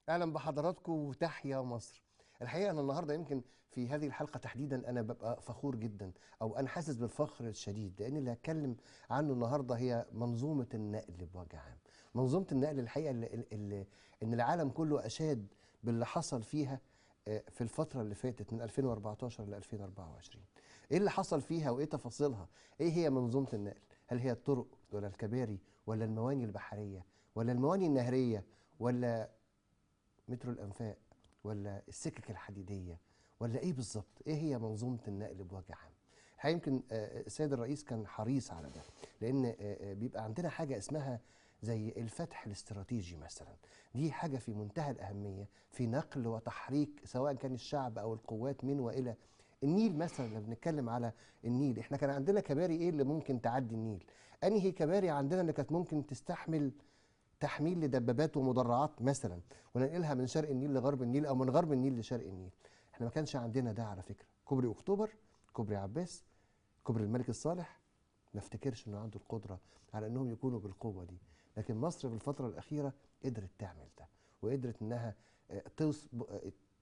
اهلا بحضراتكم وتحيا مصر. الحقيقة انا النهارده يمكن في هذه الحلقة تحديدا انا ببقى فخور جدا، او انا حاسس بالفخر الشديد، لان اللي هتكلم عنه النهارده هي منظومة النقل بوجه عام. منظومة النقل الحقيقة اللي ان العالم كله اشاد باللي حصل فيها في الفترة اللي فاتت من 2014 ل 2024. ايه اللي حصل فيها وايه تفاصيلها؟ ايه هي منظومة النقل؟ هل هي الطرق ولا الكباري ولا المواني البحرية ولا المواني النهريه ولا مترو الأنفاق ولا السكك الحديدية ولا إيه بالظبط؟ إيه هي منظومة النقل بوجه عام؟ الحقيقة يمكن السيد الرئيس كان حريص على ده، لأن بيبقى عندنا حاجة اسمها زي الفتح الاستراتيجي مثلا، دي حاجة في منتهى الأهمية في نقل وتحريك سواء كان الشعب أو القوات من وإلى النيل. مثلا لما بنتكلم على النيل، احنا كان عندنا كباري إيه اللي ممكن تعدي النيل؟ أنهي كباري عندنا اللي كانت ممكن تستحمل تحميل لدبابات ومدرعات مثلا وننقلها من شرق النيل لغرب النيل او من غرب النيل لشرق النيل؟ احنا ما كانش عندنا ده على فكرة. كوبري اكتوبر، كوبري عباس، كوبري الملك الصالح، ما افتكرش انه عنده القدرة على انهم يكونوا بالقوة دي، لكن مصر في الفترة الاخيرة قدرت تعمل ده، وقدرت انها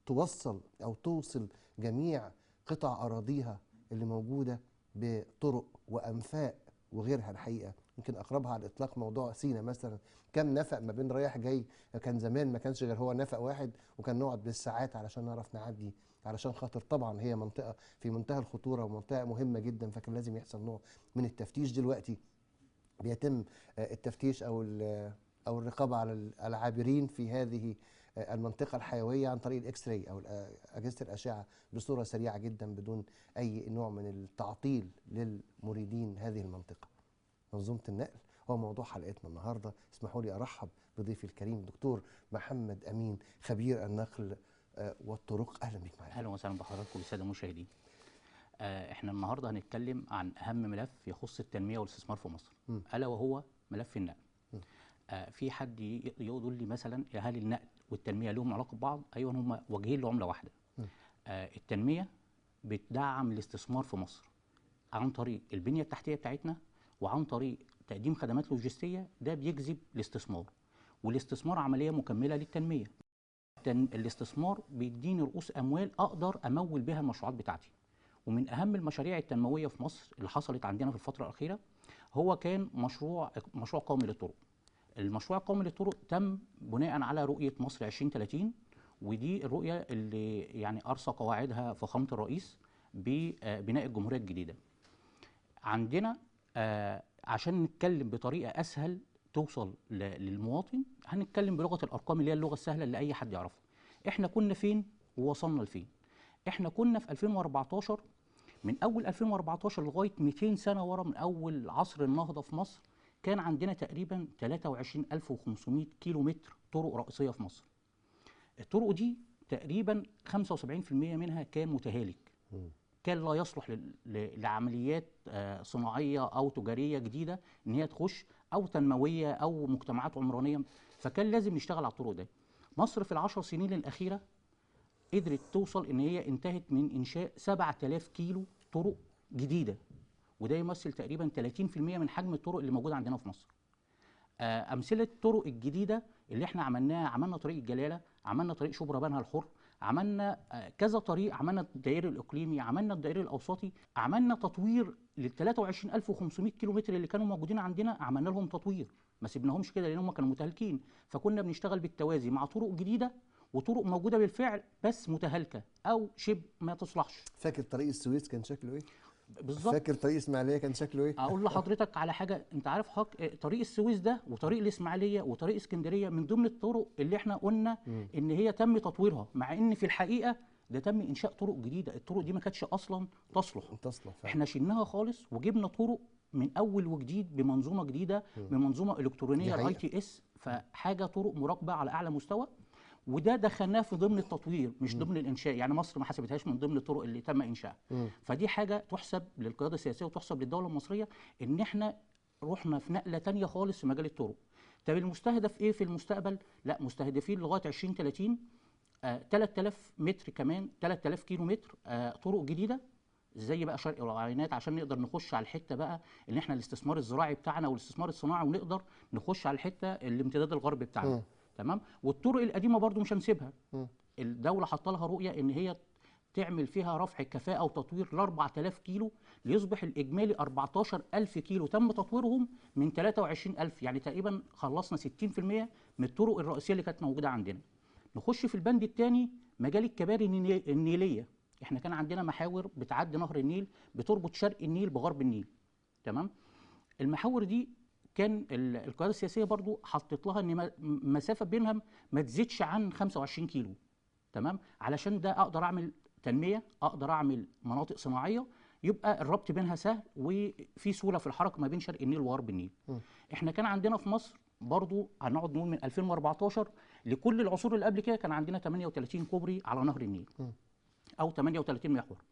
توصل او توصل جميع قطع اراضيها اللي موجودة بطرق وانفاق وغيرها. الحقيقة يمكن اقربها على الاطلاق موضوع سينا مثلا، كم نفق ما بين رايح جاي، كان زمان ما كانش غير هو نفق واحد، وكان نقعد بالساعات علشان نعرف نعدي، علشان خاطر طبعا هي منطقة في منتهى الخطورة ومنطقة مهمة جدا، فكان لازم يحصل نوع من التفتيش. دلوقتي بيتم التفتيش او الرقابة على العابرين في هذه المنطقة الحيوية عن طريق ال X-ray او اجهزة الاشعة بصورة سريعة جدا بدون اي نوع من التعطيل للمريدين هذه المنطقة. منظومة النقل هو موضوع حلقتنا النهارده. اسمحوا لي ارحب بضيفي الكريم دكتور محمد امين، خبير النقل والطرق. اهلا بك معانا. اهلا وسهلا بحضراتكم السادة المشاهدين. احنا النهارده هنتكلم عن اهم ملف يخص التنمية والاستثمار في مصر، الا وهو ملف النقل. في حد يقول لي مثلا هل النقل والتنمية لهم علاقة ببعض؟ ايوه، هم وجهين لعمله واحدة. التنمية بتدعم الاستثمار في مصر عن طريق البنية التحتية بتاعتنا وعن طريق تقديم خدمات لوجستية، ده بيجذب الاستثمار، والاستثمار عملية مكملة للتنمية. الاستثمار بيديني رؤوس اموال اقدر امول بها المشروعات بتاعتي. ومن اهم المشاريع التنموية في مصر اللي حصلت عندنا في الفترة الاخيرة هو كان مشروع قومي للطرق. المشروع القومي للطرق تم بناء على رؤية مصر 2030، ودي الرؤية اللي يعني ارسى قواعدها فخامة الرئيس ببناء الجمهورية الجديدة. عندنا عشان نتكلم بطريقة اسهل توصل للمواطن، هنتكلم بلغه الارقام اللي هي اللغة السهلة اللي اي حد يعرفها. احنا كنا فين ووصلنا لفين؟ احنا كنا في 2014، من اول 2014 لغاية 200 سنة ورا، من اول عصر النهضة في مصر، كان عندنا تقريبا 23500 كيلو متر طرق رئيسية في مصر. الطرق دي تقريبا 75% منها كان متهالك، كان لا يصلح لعمليات صناعية او تجارية جديدة ان هي تخش، او تنموية او مجتمعات عمرانيه، فكان لازم نشتغل على الطرق دي. مصر في ال10 سنين الاخيرة قدرت توصل ان هي انتهت من انشاء 7000 كيلو طرق جديدة، وده يمثل تقريبا 30% من حجم الطرق اللي موجودة عندنا في مصر. امثلة الطرق الجديدة اللي احنا عملناها، عملنا طريق الجلاله، عملنا طريق شبرا بنها الحر، عملنا كذا طريق، عملنا الدائري الاقليمي، عملنا الدائري الاوسطي، عملنا تطوير لل 23500 كيلو متر اللي كانوا موجودين عندنا، عملنا لهم تطوير، ما سيبناهمش كده لان هم كانوا متهالكين، فكنا بنشتغل بالتوازي مع طرق جديدة وطرق موجودة بالفعل بس متهالكه او شبه ما تصلحش. فاكر طريق السويس كان شكله ايه؟ بالظبط. فاكر طريق اسماعيليه كان شكله ايه؟ اقول لحضرتك على حاجة، انت عارف حضرتك طريق السويس ده وطريق الاسماعيلية وطريق اسكندرية من ضمن الطرق اللي احنا قلنا ان هي تم تطويرها، مع ان في الحقيقة ده تم انشاء طرق جديدة، الطرق دي ما كانتش اصلا تصلح. احنا شلناها خالص وجبنا طرق من اول وجديد بمنظومة جديدة، بمنظومة الكترونية ال ITS، فحاجه طرق مراقبة على اعلى مستوى، وده دخلناه في ضمن التطوير مش ضمن الانشاء، يعني مصر ما حسبتهاش من ضمن الطرق اللي تم انشائها. فدي حاجة تحسب للقياده السياسية وتحسب للدولة المصرية ان احنا رحنا في نقله ثانية خالص في مجال الطرق. طب المستهدف ايه في المستقبل؟ لا، مستهدفين لغاية 2030 3000 متر كمان، 3000 كيلو متر طرق جديدة زي بقى شرق العينات، عشان نقدر نخش على الحتة بقى اللي احنا الاستثمار الزراعي بتاعنا والاستثمار الصناعي، ونقدر نخش على الحتة الامتداد الغربي بتاعنا. تمام. والطرق القديمة برضو مش هنسيبها. الدولة حاطه لها رؤية ان هي تعمل فيها رفع كفاءة وتطوير ل 4000 كيلو ليصبح الاجمالي 14000 كيلو تم تطويرهم من 23000، يعني تقريبا خلصنا 60% من الطرق الرئيسية اللي كانت موجودة عندنا. نخش في البند الثاني، مجال الكباري النيليه. احنا كان عندنا محاور بتعدي نهر النيل، بتربط شرق النيل بغرب النيل. تمام. المحاور دي كان القيادة السياسية برضو حطت لها ان مسافة بينها ما تزيدش عن 25 كيلو. تمام، علشان ده اقدر اعمل تنمية، اقدر اعمل مناطق صناعية، يبقى الربط بينها سهل وفي سهولة في الحركة ما بين شرق النيل وغرب النيل. احنا كان عندنا في مصر برضو هنقعد نقول من 2014 لكل العصور اللي قبل كده كان عندنا 38 كوبري على نهر النيل او 38 محور.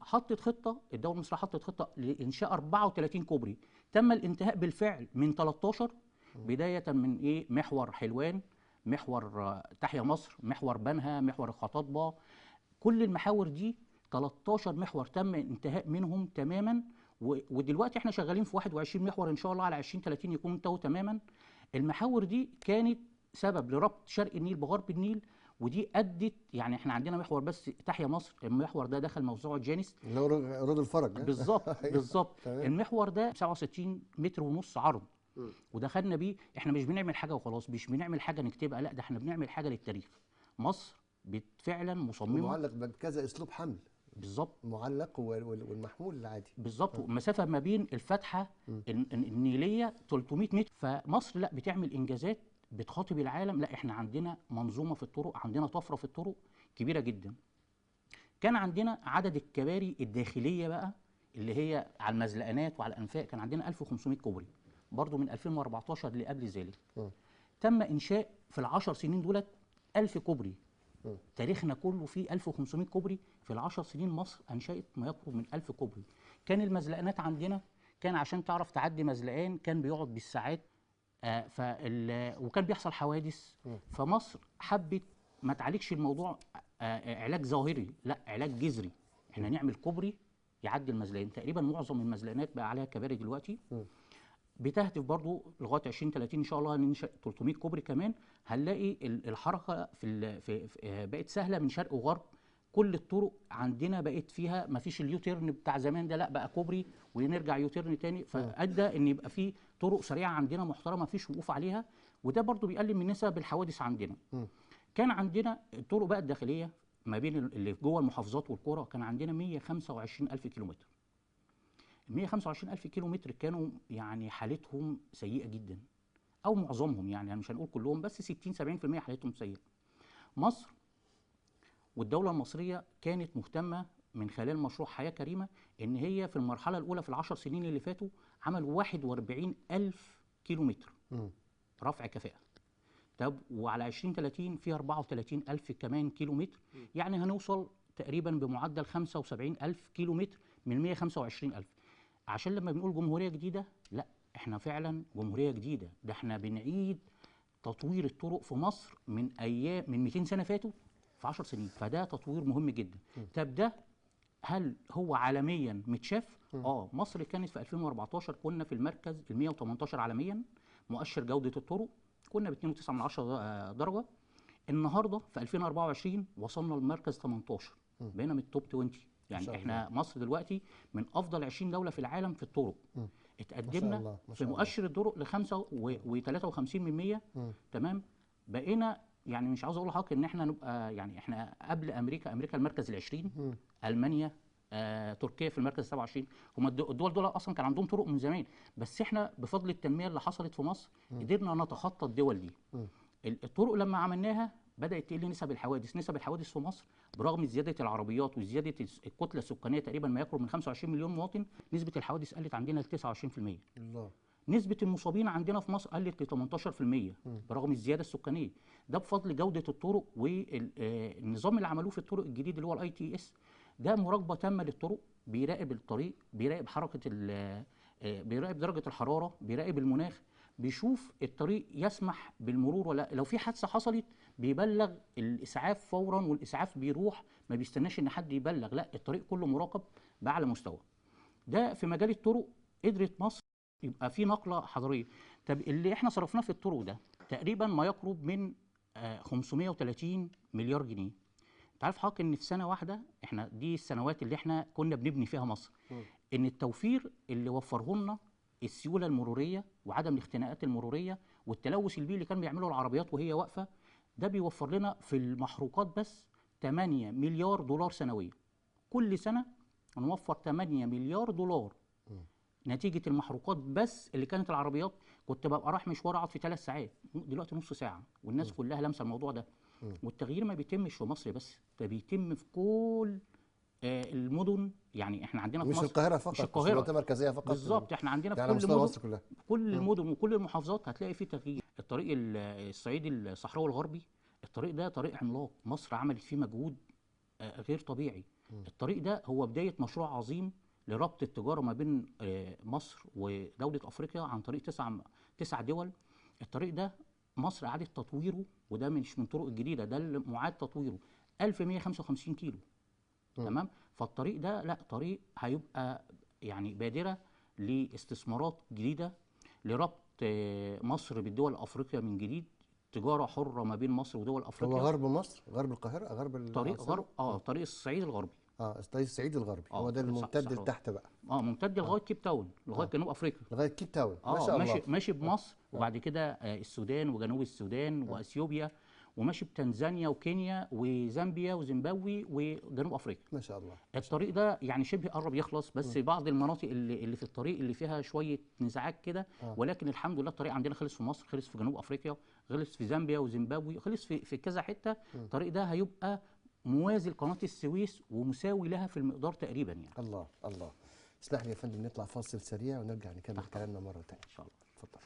حطت خطه الدولة المصرية، حطت خطه لانشاء 34 كوبري، تم الانتهاء بالفعل من 13، بداية من ايه؟ محور حلوان، محور تحيا مصر، محور بنها، محور الخطاطبه. كل المحاور دي 13 محور تم الانتهاء منهم تماما، ودلوقتي احنا شغالين في 21 محور، ان شاء الله على 2030 يكونوا انتهوا تماما. المحاور دي كانت سبب لربط شرق النيل بغرب النيل، ودي ادت يعني احنا عندنا محور بس تحيا مصر، المحور ده دخل موسوعة جينيس اللي هو رود الفرج. بالظبط بالظبط. المحور ده 67 متر ونص عرض، ودخلنا بيه. احنا مش بنعمل حاجة وخلاص، مش بنعمل حاجة نكتبها، لا ده احنا بنعمل حاجة للتاريخ. مصر فعلا مصممه، معلق بكذا اسلوب حمل. بالظبط، معلق والمحمول العادي. بالظبط. المسافة ما بين الفتحة النيليه 300 متر. فمصر لا بتعمل انجازات، بتخاطب العالم، لا احنا عندنا منظومة في الطرق، عندنا طفرة في الطرق كبيرة جدا. كان عندنا عدد الكباري الداخلية بقى اللي هي على المزلقانات وعلى الانفاق، كان عندنا 1500 كوبري برضو من 2014 لقبل ذلك. تم انشاء في ال10 سنين دولت 1000 كوبري. تاريخنا كله فيه 1500 كوبري، في ال10 سنين مصر انشأت ما يقرب من 1000 كوبري. كان المزلقانات عندنا، كان عشان تعرف تعدي مزلقان كان بيقعد بالساعات، وكان بيحصل حوادث. فمصر حبت ما تعالجش الموضوع علاج ظاهري، لا علاج جذري. احنا نعمل كوبري يعدي المزلقان. تقريبا معظم المزلقانات بقى عليها كباري دلوقتي. بتهدف برضو لغاية 2030 ان شاء الله هننشأ 300 كوبري كمان. هنلاقي الحركة في بقت سهلة من شرق وغرب. كل الطرق عندنا بقت فيها ما فيش ال U-turn بتاع زمان ده، لا بقى كوبري ونرجع U-turn تاني. فادى ان يبقى في طرق سريعة عندنا محترمه ما فيش وقوف عليها، وده برضو بيقلل من نسب الحوادث عندنا. كان عندنا الطرق بقى الداخلية ما بين اللي جوه المحافظات والقرى، كان عندنا 125,000 كيلومتر. 125,000 كيلومتر كانوا يعني حالتهم سيئه جدا، او معظمهم، يعني مش هنقول كلهم، بس 60 70% حالتهم سيئه. مصر والدولة المصرية كانت مهتمة من خلال مشروع حياة كريمة ان هي في المرحلة الاولى في ال10 سنين اللي فاتوا عملوا 41,000 كيلومتر رفع كفاءة. طب وعلى 2030 في 34,000 كمان كيلومتر، يعني هنوصل تقريبا بمعدل 75,000 كيلومتر من 125,000. عشان لما بنقول جمهورية جديدة، لا احنا فعلا جمهورية جديدة، ده احنا بنعيد تطوير الطرق في مصر من ايام من 200 سنة فاتوا في 10 سنين، فده تطوير مهم جدا. طب ده هل هو عالميا متشاف؟ مصر كانت في 2014 كنا في المركز ال 118 عالميا مؤشر جودة الطرق، كنا ب 2.9 درجة. النهارده في 2024 وصلنا للمركز 18، بقينا من التوب 20. يعني احنا مصر دلوقتي من افضل 20 دولة في العالم في الطرق. اتقدمنا في مؤشر الطرق ل 5.53%. تمام، بقينا يعني مش عاوز اقول لحضرتك ان احنا نبقى يعني احنا قبل امريكا، امريكا المركز ال20، المانيا، تركيا في المركز 27. هم الدول دول اصلا كان عندهم طرق من زمان، بس احنا بفضل التنمية اللي حصلت في مصر قدرنا نتخطى الدول دي. الطرق لما عملناها بدات تقل نسب الحوادث. نسب الحوادث في مصر برغم زيادة العربيات وزيادة الكتلة السكانية تقريبا ما يقرب من 25 مليون مواطن، نسبه الحوادث قلت عندنا ل 29%. الله. نسبة المصابين عندنا في مصر قلت ل 18% برغم الزيادة السكانية. ده بفضل جودة الطرق والنظام اللي عملوه في الطرق الجديد اللي هو ال ITS. ده مراقبة تامة للطرق، بيراقب الطريق، بيراقب حركة، بيراقب درجة الحرارة، بيراقب المناخ، بيشوف الطريق يسمح بالمرور ولا لو في حادثة حصلت بيبلغ الإسعاف فورا، والإسعاف بيروح ما بيستناش إن حد يبلغ، لا الطريق كله مراقب بأعلى مستوى. ده في مجال الطرق قدرت مصر يبقى في نقله حضارية. طب اللي احنا صرفناه في الطرق ده تقريبا ما يقرب من 530 مليار جنيه. انت عارف حضرتك ان في سنة واحدة، احنا دي السنوات اللي احنا كنا بنبني فيها مصر، ان التوفير اللي وفرة لنا السيولة المرورية وعدم الاختناقات المرورية والتلوث البيئي اللي كان بيعمله العربيات وهي واقفة، ده بيوفر لنا في المحروقات بس 8 مليار دولار سنويا. كل سنة نوفر 8 مليار دولار نتيجة المحروقات بس اللي كانت العربيات. كنت ببقى رايح مشوار اقعد في 3 ساعات، دلوقتي نص ساعة، والناس كلها لامسه الموضوع ده. والتغيير ما بيتمش في مصر بس، ده بيتم في كل المدن. يعني احنا عندنا في مش مصر، القاهرة فقط، مش القاهرة، مش المركزية فقط، بالظبط. احنا عندنا في على كل مستوى المدن، مصر كلها، كل المدن وكل المحافظات هتلاقي فيه تغيير. الطريق الصعيدي الصحراوي الغربي، الطريق ده طريق عملاق، مصر عملت فيه مجهود غير طبيعي. الطريق ده هو بداية مشروع عظيم لربط التجارة ما بين مصر ودولة افريقيا عن طريق 9 دول. الطريق ده مصر اعادت تطويره، وده مش من الطرق الجديدة، ده اللي معاد تطويره 1155 كيلو. تمام. فالطريق ده لا، طريق هيبقى يعني بادره لاستثمارات جديدة، لربط مصر بالدول افريقيا من جديد، تجارة حره ما بين مصر ودول افريقيا. هو غرب مصر، غرب القاهرة، غرب طريق غرب، طريق الصعيد الغربي. الطريق الصعيد الغربي، هو ده الممتد لتحت بقى. ممتد لغاية كيب تاون، لغاية جنوب افريقيا، لغاية كيب تاون. ما شاء الله. ماشي ماشي بمصر، وبعد كده السودان وجنوب السودان واثيوبيا، وماشي بتنزانيا وكينيا وزامبيا وزيمبابوي وجنوب افريقيا. ما شاء الله. الطريق ده يعني شبه قرب يخلص، بس بعض المناطق اللي في الطريق اللي فيها شوية نزاعات كده، ولكن الحمد لله الطريق عندنا خلص في مصر، خلص في جنوب افريقيا، خلص في زامبيا وزيمبابوي، خلص في كذا حتة. الطريق ده هيبقى موازي لقناه السويس ومساوي لها في المقدار تقريبا يعني. الله الله. اسمح لي يا فندم نطلع فاصل سريع ونرجع نكمل كلامنا مرة ثانية ان شاء الله. اتفضل.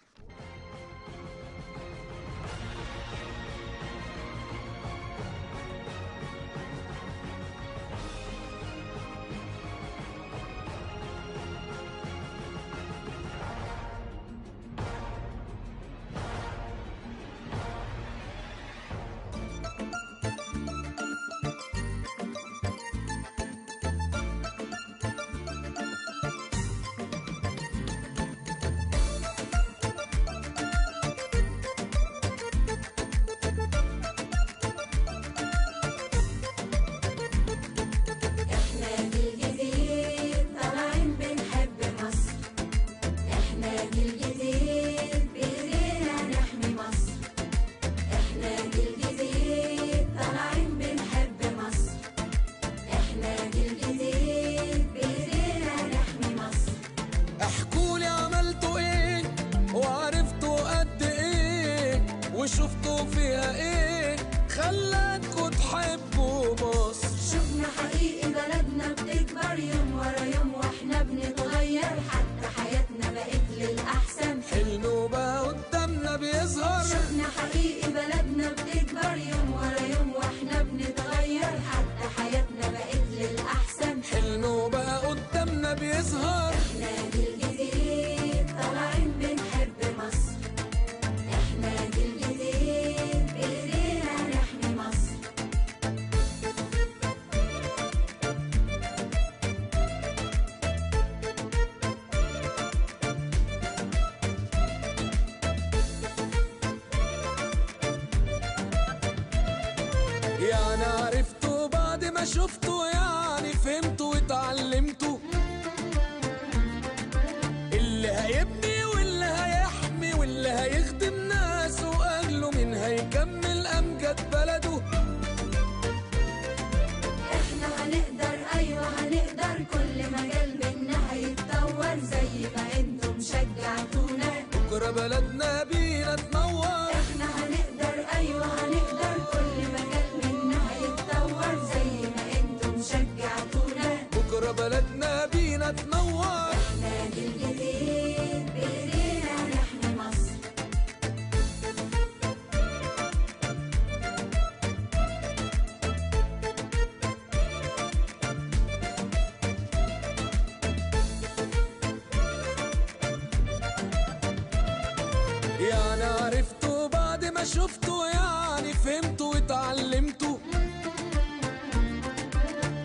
وشفتوا فيها ايه خلاكوا تحبوا مصر؟ شفنا حقيقي بلدنا بتكبر يوم ورا يوم، واحنا بنتغير، حتى حياتنا بقت للأحسن، حلمه بقى قدامنا بيظهر. شفنا حقيقي بلدنا بتكبر يوم ورا يوم، واحنا بنتغير، حتى حياتنا بقت للأحسن، حلمه بقى قدامنا بيظهر. احنا جيل جديد طالعين بنحب مصر، احنا جيل جديد بإيدينا نحمي مصر. يعني عرفتوا بعد ما شفتوا، يعني فهمتوا واتعلمتوا، اللي هيبني واللي هيحمي واللي هيخدم ناسه وأهله، مين هيكمل أمجد بلده؟ احنا هنقدر، أيوة هنقدر، كل مجال منا هيتطور، زي ما انتم شجعتونا، بكرة بلدنا بينا تنور. احنا هنقدر، أيوة هنقدر، كل مجال منا هيتطور، زي ما انتم شجعتونا، بكرة بلدنا بينا تنور. احنا جيل جديد بإيدينا نحمي مصر. يعني عرفتوا بعد ما شفتوا، يعني فهمتوا واتعلمتوا،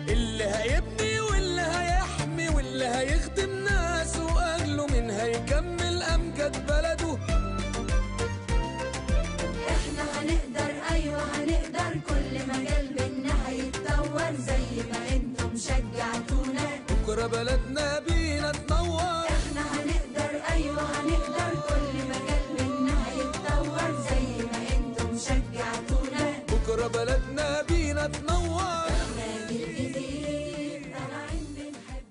اللي هيبني واللي هيحمي واللي هيخدم ناسه وأهله، مين هيكمل أمجد بلده؟ بكرة بلدنا بينا تنور. احنا هنقدر، ايوه هنقدر، كل مجال منا هيتطور زي ما انتم شجعتونا. بكرة بلدنا بينا تنور. احنا جيل جديد طالعين بنحب.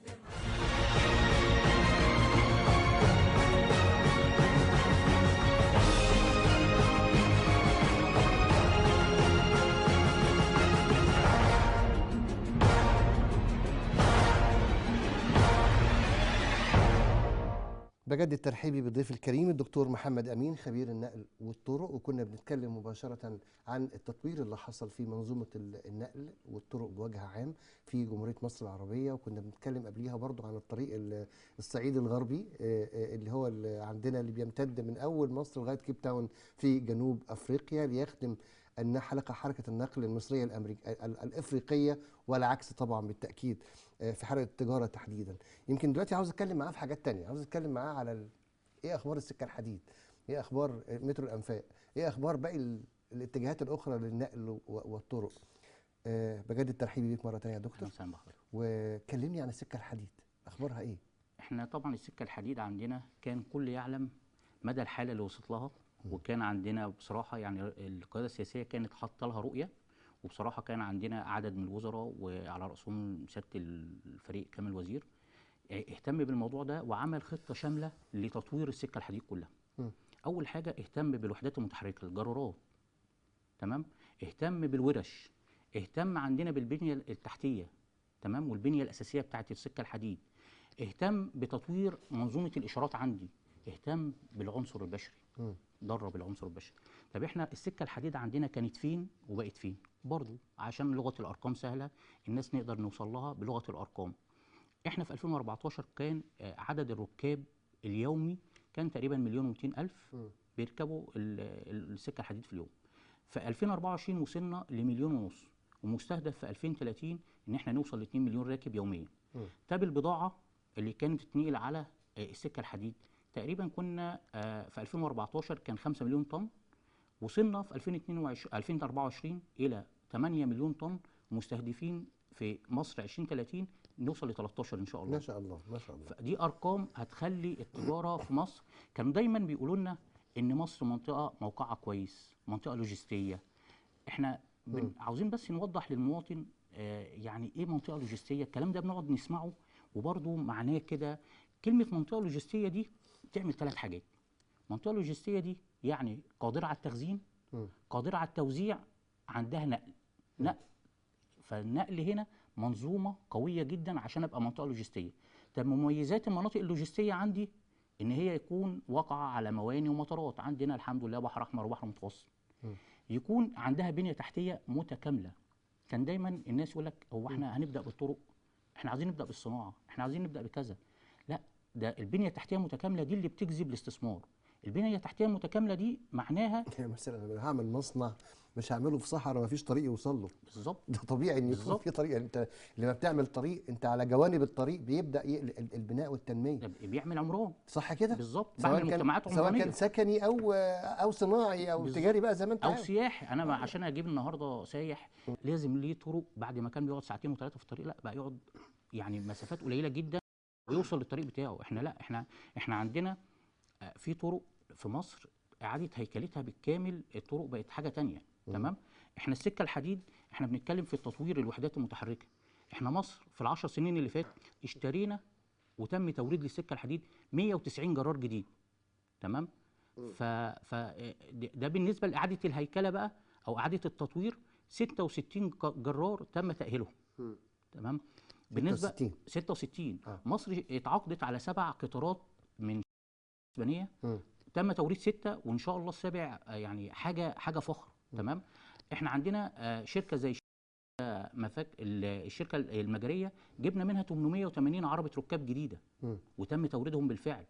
بجدد ترحيبي بالضيف الكريم الدكتور محمد أمين، خبير النقل والطرق، وكنا بنتكلم مباشرة عن التطوير اللي حصل في منظومة النقل والطرق بوجه عام في جمهورية مصر العربية، وكنا بنتكلم قبليها برضو عن الطريق الصعيد الغربي اللي هو اللي عندنا اللي بيمتد من أول مصر لغاية كيب تاون في جنوب أفريقيا، ليخدم أن حركة النقل المصرية الإفريقية والعكس طبعا بالتأكيد في حركة التجارة تحديدا. يمكن دلوقتي عاوز أتكلم معاه في حاجات تانية، عاوز أتكلم معاه على إيه أخبار السكة الحديد، إيه أخبار مترو الأنفاق، إيه أخبار باقي الاتجاهات الأخرى للنقل والطرق. بجدد ترحيبي بيك مرة تانية يا دكتور. أهلا وسهلا بحضرتك. وكلمني عن السكة الحديد، أخبارها إيه؟ إحنا طبعا السكة الحديد عندنا كان كل يعلم مدى الحالة اللي وصلت لها، وكان عندنا بصراحة يعني القيادة السياسية كانت حاطة لها رؤية، وبصراحة كان عندنا عدد من الوزراء وعلى رأسهم سيادة الفريق كامل وزير اهتم بالموضوع ده وعمل خطة شاملة لتطوير السكة الحديد كلها. أول حاجة اهتم بالوحدات المتحركة، الجرارات، تمام، اهتم بالورش، اهتم عندنا بالبنية التحتية، تمام، والبنية الأساسية بتاعت السكة الحديد، اهتم بتطوير منظومة الإشارات عندي، اهتم بالعنصر البشري، درب العنصر البشري. طب احنا السكة الحديد عندنا كانت فين وبقت فين؟ برضو عشان لغة الارقام سهلة، الناس نقدر نوصل لها بلغه الارقام. احنا في 2014 كان عدد الركاب اليومي كان تقريبا 1,200,000 بيركبوا السكة الحديد في اليوم. في 2024 وصلنا ل 1.5 مليون، ومستهدف في 2030 ان احنا نوصل ل 2 مليون راكب يوميا. طب البضاعة اللي كانت بتتنقل على السكة الحديد تقريبا كنا في 2014 كان 5 مليون طن، وصلنا في 2024 الى 8 مليون طن، مستهدفين في مصر 2030 نوصل ل 13 ان شاء الله. ما شاء الله ما شاء الله. فدي ارقام هتخلي التجارة في مصر. كانوا دايما بيقولوا لنا ان مصر منطقة موقعها كويس، منطقة لوجستية. احنا عاوزين بس نوضح للمواطن يعني ايه منطقة لوجستية. الكلام ده بنقعد نسمعه وبرده معناه كده. كلمة منطقة لوجستية دي بتعمل 3 حاجات. المنطقة اللوجستية دي يعني قادرة على التخزين، قادرة على التوزيع، عندها نقل. نقل، فالنقل هنا منظومة قوية جدا عشان ابقى منطقة لوجستية. طب مميزات المناطق اللوجستية عندي ان هي يكون واقعه على مواني ومطارات، عندنا الحمد لله بحر احمر وبحر متوسط. يكون عندها بنيه تحتيه متكاملة. كان دايما الناس يقول لك هو احنا هنبدا بالطرق، احنا عايزين نبدا بالصناعة، احنا عايزين نبدا بكذا. لا، ده البنية التحتية المتكاملة دي اللي بتجذب الاستثمار. البنية التحتية المتكاملة دي معناها يعني مثلا انا هعمل مصنع مش هعمله في صحراء ما فيش طريق يوصل له. بالظبط، ده طبيعي ان يكون في طريق. يعني انت لما بتعمل طريق انت على جوانب الطريق بيبدا البناء والتنمية، بيعمل عمران، صح كده؟ بالظبط، بعمل مجتمعات عمرانيه، سواء كان سكني او صناعي او تجاري بقى زي ما انت او سياحي. انا عشان اجيب النهارده سايح لازم ليه طرق. بعد ما كان بيقعد 2 و3 ساعات في الطريق، لا بقى يقعد يعني مسافات قليله جدا ويوصل للطريق بتاعه. احنا لا، احنا عندنا في طرق في مصر اعاده هيكلتها بالكامل، الطرق بقت حاجة تانية. تمام. احنا السكة الحديد احنا بنتكلم في التطوير الوحدات المتحركة. احنا مصر في ال10 سنين اللي فاتت اشترينا وتم توريد للسكه الحديد 190 جرار جديد. تمام. ف ده بالنسبة لاعادة الهيكله بقى او اعاده التطوير، 66 جرار تم تاهيلهم. تمام. بالنسبة 66 مصر اتعاقدت على 7 قطارات من اسبانية، تم توريد 6 وان شاء الله السابع، يعني حاجة فخر. تمام. احنا عندنا شركة زي مفاك الشركة المجريه جبنا منها 880 عربه ركاب جديدة وتم توريدهم بالفعل.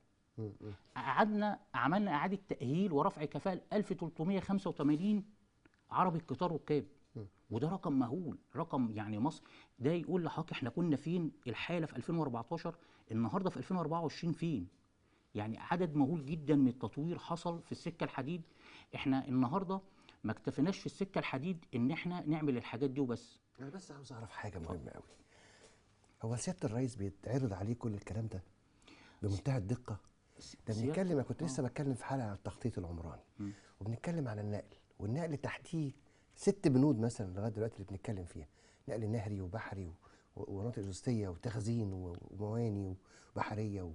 عملنا اعاده تاهيل ورفع كفاءة 1385 عربه قطار ركاب، وده رقم مهول، رقم يعني مصر ده يقول لحضرتك احنا كنا فين الحالة في 2014، النهارده في 2024 فين. يعني عدد مهول جدا من التطوير حصل في السكة الحديد. احنا النهارده ما اكتفيناش في السكة الحديد ان احنا نعمل الحاجات دي وبس. انا بس عاوز اعرف حاجة مهمة قوي. هو سيادة الرئيس بيتعرض عليه كل الكلام ده بمنتهى الدقة؟ ده بنتكلم، انا كنت لسه بتكلم في حلقة عن التخطيط العمراني، وبنتكلم على النقل، والنقل تحتيه 6 بنود مثلا لغاية دلوقتي اللي بنتكلم فيها، نقل نهري وبحري ومناطق لوجستية وتخزين ومواني وبحريه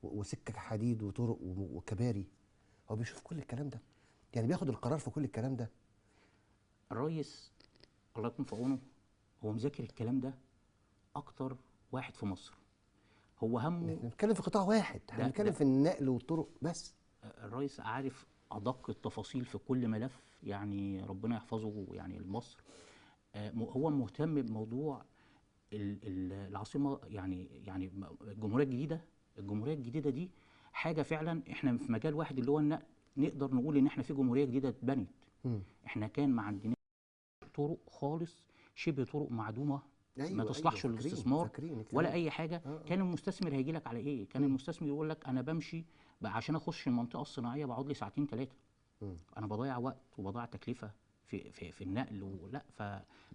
وسكك حديد وطرق وكباري. هو بيشوف كل الكلام ده، يعني بياخد القرار في كل الكلام ده. الرئيس الله يكون في عونه هو مذاكر الكلام ده اكتر واحد في مصر. هو همه، بنتكلم في قطاع واحد، احنا بنتكلم في النقل والطرق بس. الرئيس عارف ادق التفاصيل في كل ملف، يعني ربنا يحفظه يعني لمصر. هو مهتم بموضوع العاصمة، يعني الجمهورية الجديدة. الجمهورية الجديدة دي حاجة فعلا احنا في مجال واحد اللي هو النقل نقدر نقول ان احنا في جمهورية جديدة اتبنت. احنا كان ما عندناش طرق خالص، شبه طرق معدومة. أيوة، ما تصلحش للاستثمار ولا اي حاجة. كان المستثمر هيجي لك على ايه؟ كان المستثمر يقول لك انا بمشي عشان اخش المنطقة الصناعية بقعد لي ساعتين 3، انا بضيع وقت وبضيع تكلفة في في, في النقل ولا.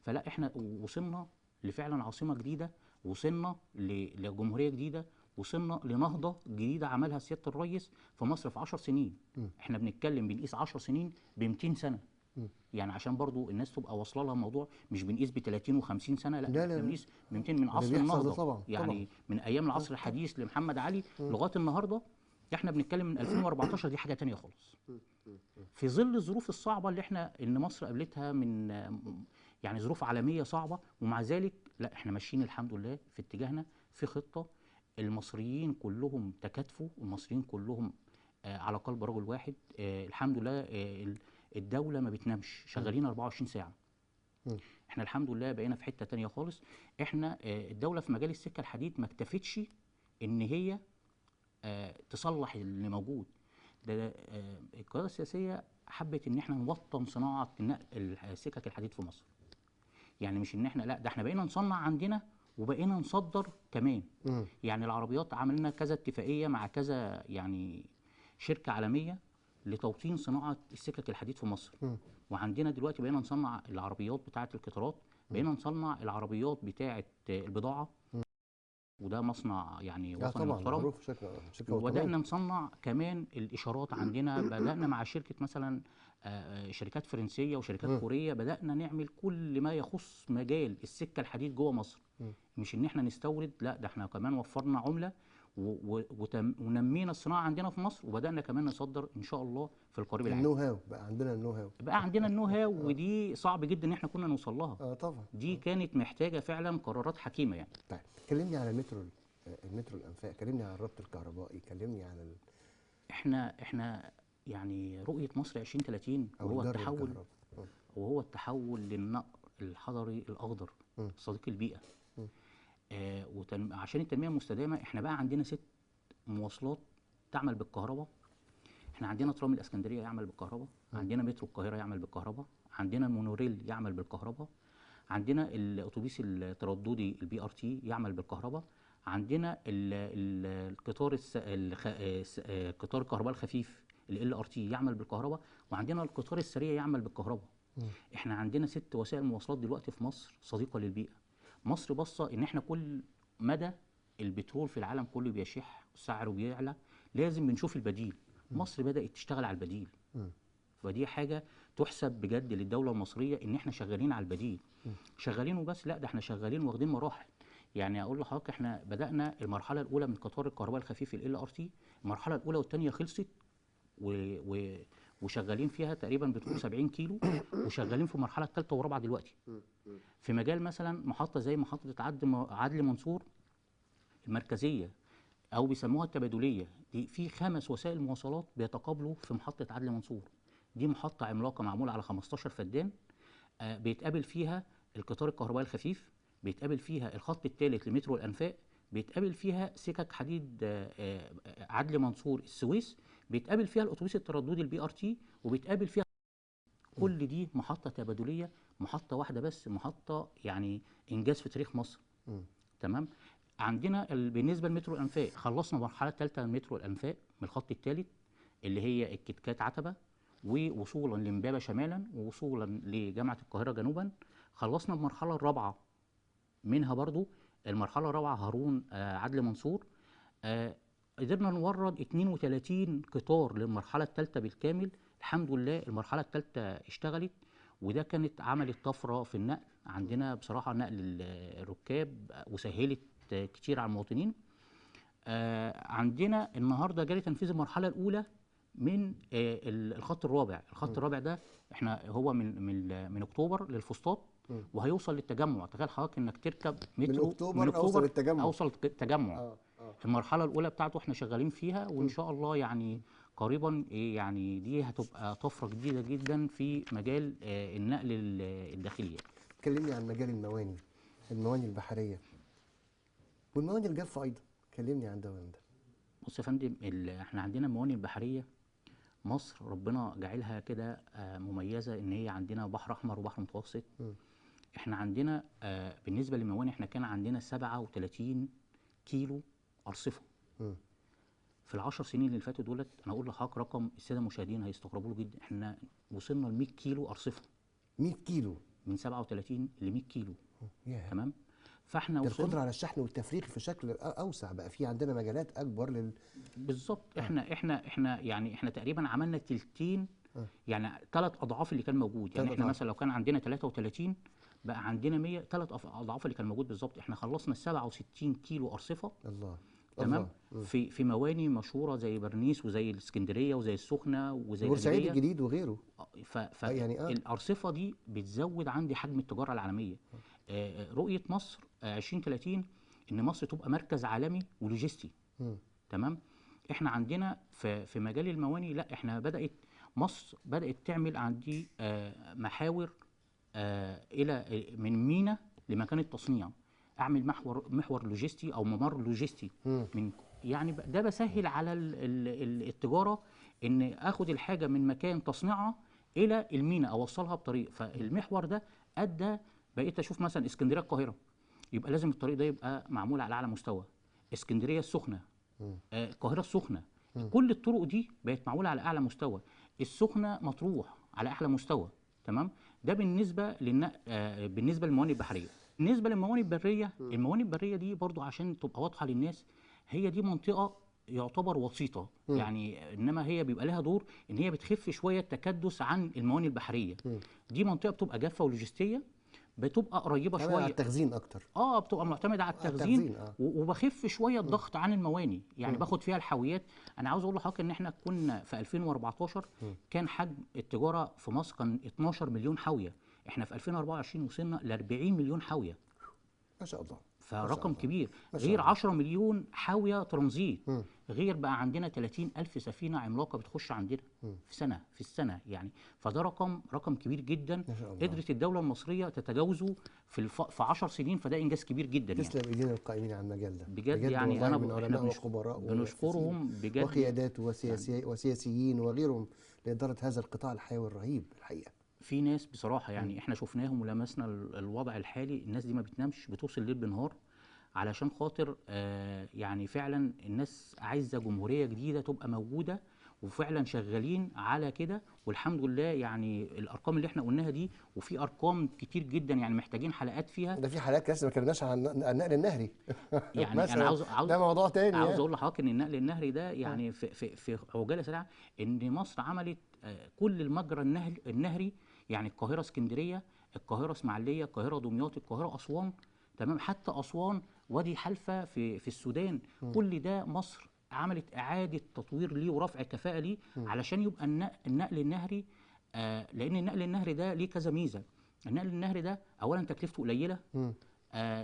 فلا احنا وصلنا لفعلا عاصمة جديدة، وصلنا لجمهوريه جديدة، وصلنا لنهضه جديدة عملها سيادة الرئيس في مصر في 10 سنين. احنا بنتكلم بنقيس 10 سنين ب 200 سنة. يعني عشان برضو الناس تبقى واصله لها الموضوع، مش بنقيس ب 30 و50 سنة، لا، لا، بنقيس ب 200 من عصر النهضة طبعا. يعني طبعا. من ايام العصر الحديث لمحمد علي لغاية النهارده احنا بنتكلم من 2014، دي حاجة ثانية خالص. في ظل الظروف الصعبة اللي احنا ان مصر قابلتها من يعني ظروف عالمية صعبة، ومع ذلك لا احنا ماشيين الحمد لله في اتجاهنا، في خطه. المصريين كلهم تكاتفوا، المصريين كلهم على قلب رجل واحد. الحمد لله الدولة ما بتنامش، شغالين 24 ساعة. احنا الحمد لله بقينا في حتة تانية خالص. احنا الدولة في مجال السكة الحديد ما اكتفتش ان هي تصلح اللي موجود ده. القيادة السياسية حبت ان احنا نوطن صناعة النقل السكك الحديد في مصر. يعني مش ان احنا، لا ده احنا بقينا نصنع عندنا وبقينا نصدر كمان. يعني العربيات عملنا كذا اتفاقية مع كذا يعني شركة عالمية لتوطين صناعة السكك الحديد في مصر. وعندنا دلوقتي بقينا نصنع العربيات بتاعه القطارات، بقينا نصنع العربيات بتاعه البضاعة. وده مصنع يعني وطني محترم. وبدأنا نصنع كمان الإشارات عندنا. بدأنا مع شركة مثلا شركات فرنسية وشركات كورية، بدأنا نعمل كل ما يخص مجال السكة الحديد جوه مصر. مش إن احنا نستورد، لا ده احنا كمان وفرنا عملة ونمينا الصناعة عندنا في مصر، وبدأنا كمان نصدر إن شاء الله في القريب العاجل. ال know how بقى عندنا، ال know how بقى عندنا ال know how، ودي صعب جدا إن احنا كنا نوصل لها. طبعا دي كانت محتاجة فعلا قرارات حكيمة يعني. طيب كلمني على المترو، المترو الأنفاق، كلمني على الربط الكهربائي، كلمني على احنا يعني رؤية مصر 2030 وهو التحول، وهو التحول للنقل الحضري الأخضر صديق البيئة. عشان التنمية المستدامة احنا بقى عندنا 6 مواصلات تعمل بالكهرباء. احنا عندنا ترام الاسكندرية يعمل بالكهرباء، عندنا مترو القاهرة يعمل بالكهرباء، عندنا المونوريل يعمل بالكهرباء، عندنا الاتوبيس الترددي ال BRT يعمل بالكهرباء، عندنا القطار قطار الكهرباء الخفيف LRT يعمل بالكهرباء، وعندنا القطار السريع يعمل بالكهرباء. احنا عندنا 6 وسائل مواصلات دلوقتي في مصر صديقه للبيئة. مصر باصة ان احنا كل مدى البترول في العالم كله بيشح وسعره بيعلى، لازم بنشوف البديل. مصر بدات تشتغل على البديل. فدي حاجة تحسب بجد للدولة المصرية ان احنا شغالين على البديل. شغالين وبس؟ لا ده احنا شغالين واخدين مراحل. يعني اقول لحضرتك احنا بدانا المرحلة الاولى من قطار الكهرباء الخفيف LRT، المرحلة الاولى والثانية خلصت وشغالين فيها تقريبا بتقول 70 كيلو، وشغالين في المرحلة الثالثة والرابعة دلوقتي. في مجال مثلا محطة زي محطة عدلي منصور المركزية او بيسموها التبادليه، دي في 5 وسائل مواصلات بيتقابلوا في محطة عدلي منصور. دي محطة عملاقة معمولة على 15 فدان، بيتقابل فيها القطار الكهربائي الخفيف، بيتقابل فيها الخط الثالث لمترو الانفاق، بيتقابل فيها سكك حديد عدلي منصور السويس، بيتقابل فيها الاتوبيس الترددي ال BRT، وبيتقابل فيها كل دي محطة تبادليه، محطة واحدة بس، محطة يعني انجاز في تاريخ مصر. تمام. عندنا بالنسبة لمترو الانفاق خلصنا المرحلة الثالثة من مترو الانفاق من الخط الثالث اللي هي الكتكات عتبة ووصولا لامبابه شمالا ووصولا لجامعة القاهرة جنوبا. خلصنا المرحلة الرابعة منها برضو المرحلة الرابعة هارون عدلي منصور. قدرنا نورد 32 قطار للمرحلة الثالثة بالكامل، الحمد لله المرحلة الثالثة اشتغلت، وده كانت عملت طفرة في النقل عندنا بصراحة، نقل الركاب، وسهلت كتير على المواطنين. عندنا النهارده جاري تنفيذ المرحلة الاولى من الخط الرابع. الخط الرابع ده احنا هو من اكتوبر للفسطاط، وهيوصل للتجمع. تخيل حضرتك انك تركب مترو من اكتوبر اوصل للتجمع. المرحلة الاولى بتاعته احنا شغالين فيها، وان شاء الله يعني قريبا يعني دي هتبقى طفرة جديدة جدا في مجال النقل الداخلي. كلمني عن مجال المواني، المواني البحرية والمواني الجافه ايضا، كلمني عن ده وعن ده. بص يا فندم، احنا عندنا المواني البحرية مصر ربنا جعلها كده مميزة، ان هي عندنا بحر احمر وبحر متوسط. احنا عندنا بالنسبة للمواني احنا كان عندنا 37 كيلو ارصفه. في ال10 سنين اللي فاتوا دولت، انا اقول لحضرتك رقم السادة المشاهدين هيستغربوا له جدا، احنا وصلنا ل 100 كيلو ارصفه. 100 كيلو؟ من 37 ل 100 كيلو. تمام. فاحنا وصلنا القدرة على الشحن والتفريغ في شكل اوسع، بقى في عندنا مجالات اكبر بالظبط. احنا يعني احنا تقريبا عملنا تلتين، يعني 3 اضعاف اللي كان موجود. يعني احنا مثلا لو كان عندنا 33 بقى عندنا 100، 3 اضعاف اللي كان موجود بالظبط. احنا خلصنا 67 كيلو ارصفه. الله. تمام. في مواني مشهورة زي برنيس وزي الاسكندرية وزي السخنة وزي بورسعيد الجديد وغيره. يعني الارصفه دي بتزود عندي حجم التجارة العالمية. رؤية مصر 2030 ان مصر تبقى مركز عالمي ولوجستي. تمام. احنا عندنا في مجال المواني، لا احنا بدات مصر بدات تعمل عندي محاور الى من مينا لمكان التصنيع، اعمل محور لوجستي او ممر لوجستي. من يعني ده بسهل على التجارة ان اخد الحاجة من مكان تصنيعها الى المينا، اوصلها بطريق. فالمحور ده ادى، بقيت اشوف مثلا اسكندرية القاهرة يبقى لازم الطريق ده يبقى معمول على اعلى مستوى، اسكندرية السخنة، القاهرة السخنة، كل الطرق دي بقت معمولة على اعلى مستوى، السخنة مطروح على اعلى مستوى. تمام. ده بالنسبة بالنسبة للموانئ البحرية. بالنسبة للموانئ البرية، الموانئ البرية دي برضو عشان تبقى واضحة للناس، هي دي منطقة يعتبر وسيطة، يعني انما هي بيبقى لها دور ان هي بتخف شوية التكدس عن الموانئ البحرية. دي منطقة بتبقى جافة ولوجستيه، بتبقى قريبه شوية على التخزين اكتر. بتبقى معتمدة على التخزين، وبخف شوية الضغط عن المواني، يعني باخد فيها الحاويات. انا عاوز اقول لحضرتك ان احنا كنا في 2014 كان حجم التجارة في مصر كان 12 مليون حاوية، احنا في 2024 وصلنا ل 40 مليون حاوية. ما شاء الله. فرقم كبير، غير 10 مليون حاوية ترانزيت، غير بقى عندنا 30 ألف سفينة عملاقة بتخش عندنا في سنة، في السنة يعني. فده رقم كبير جدا قدرت الدولة المصرية تتجاوزه في 10 سنين، فده إنجاز كبير جدا. تسلم يعني ايدينا القائمين على المجال ده بجد، يعني أنا من علماء وخبراء بنشكرهم بجد، وقيادات وسياسيين وغيرهم لإدارة هذا القطاع الحيوي الرهيب الحقيقة. في ناس بصراحة يعني احنا شفناهم ولمسنا الوضع الحالي، الناس دي ما بتنامش، بتوصل ليل بنهار علشان خاطر يعني فعلا الناس عايزة جمهورية جديدة تبقى موجودة، وفعلا شغالين على كده والحمد لله. يعني الارقام اللي احنا قلناها دي، وفي ارقام كتير جدا يعني محتاجين حلقات فيها. ده في حلقات لسه ما اتكلمناش عن النقل النهري. يعني انا عاوز ده موضوع تاني. عاوز اقول لحضرتك ان النقل النهري ده يعني في عجالة سريعة، ان مصر عملت كل المجرى النهري، يعني القاهرة اسكندرية، القاهرة اسماعيليه، القاهرة دمياط، القاهرة اسوان، تمام، حتى اسوان وادي حلفه في السودان. كل ده مصر عملت اعاده تطوير ليه ورفع كفاءة ليه علشان يبقى النقل النهري، لان النقل النهري ده ليه كذا ميزة. النقل النهري ده اولا تكلفته قليله،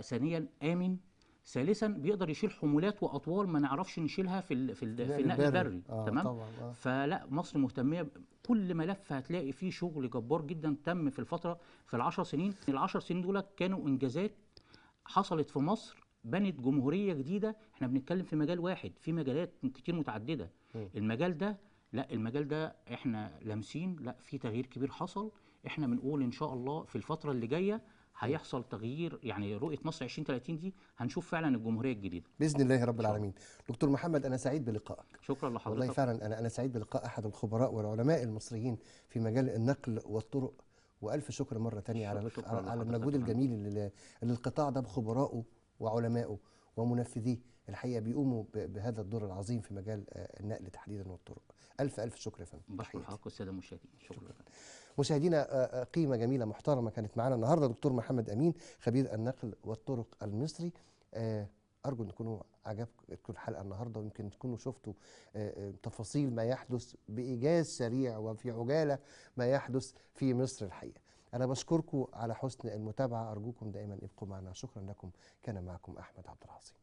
ثانيا امن، ثالثا بيقدر يشيل حمولات واطوال ما نعرفش نشيلها في النقل البري. تمام. طبعا. فلا مصر مهتميه، كل ملف هتلاقي فيه شغل جبار جدا تم في الفترة في ال10 سنين. ال10 سنين دول كانوا انجازات حصلت في مصر، بنت جمهورية جديدة. احنا بنتكلم في مجال واحد، في مجالات كتير متعددة. المجال ده لا، المجال ده احنا لامسين، لا في تغيير كبير حصل. احنا بنقول ان شاء الله في الفترة اللي جاية هيحصل تغيير، يعني رؤية مصر 2030 دي هنشوف فعلا الجمهورية الجديدة باذن الله رب العالمين. دكتور محمد، انا سعيد بلقائك. شكرا لحضرتك. والله فعلا انا سعيد بلقاء احد الخبراء والعلماء المصريين في مجال النقل والطرق، والف شكر مرة ثانية على المجهود الجميل اللي القطاع ده بخبرائه وعلمائه ومنفذيه الحقيقة بيقوموا بهذا الدور العظيم في مجال النقل تحديدا والطرق. الف الف شكر يا فندم. بشكر حضرتك والسادة المشاهدين. شكرا. مشاهدينا، قيمة جميلة محترمه كانت معانا النهارده دكتور محمد امين، خبير النقل والطرق المصري. ارجو ان تكونوا عجبتكم الحلقة النهارده، ويمكن تكونوا شفتوا تفاصيل ما يحدث بايجاز سريع وفي عجالة ما يحدث في مصر الحقيقة. انا بشكركم على حسن المتابعة، ارجوكم دائما ابقوا معنا. شكرا لكم. كان معكم احمد عبد العظيم.